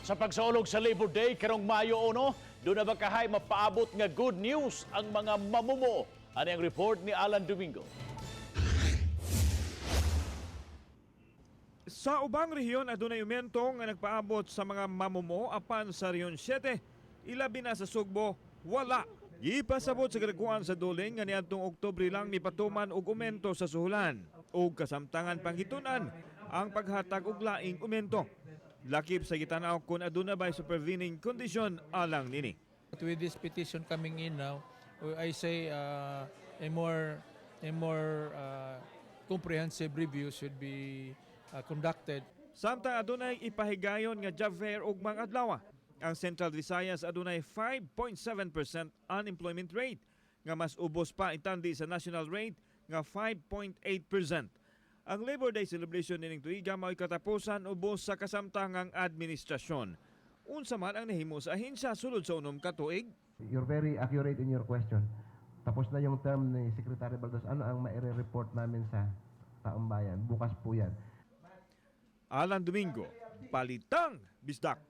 Sa pagsaulog sa Labor Day karong Mayo 1, duna ba kahay mapaabot nga good news ang mga mamumuo? Ano ang report ni Alan Domingo? Sa ubang rehiyon, adunay aumento nga nagpaabot sa mga mamumuo, apan sa Rehiyon 7, ilabi na sa Sugbo, wala. Gipasabot sa kadakuan sa dulin nga niadtong Oktubre lang mipatuman og aumento sa suhulan ug kasamtangan panggitun-an ang paghatag og laing aumento. Lakip sa gitanaw kung aduna bay supervening condition alang nini. But with this petition coming in now, I say a more comprehensive review should be conducted. Samtang adunay ipahigayon nga job fair ugmang adlaw. Ang Central Visayas adunay 5.7% unemployment rate nga mas ubos pa itandi sa national rate nga 5.8%. Ang Labor Day celebration nining tuiga mao'y katapusan ubos sa kasamtangang administrasyon. Unsa man ang nahimo sa ahensya sulod sa 6 ka tuig? You're very accurate in your question. Tapos na yung term ni Secretary Baldos. Ano ang maire-report namin sa taong bayan? Bukas po yan. Alan Domingo, Balitang Bisdak.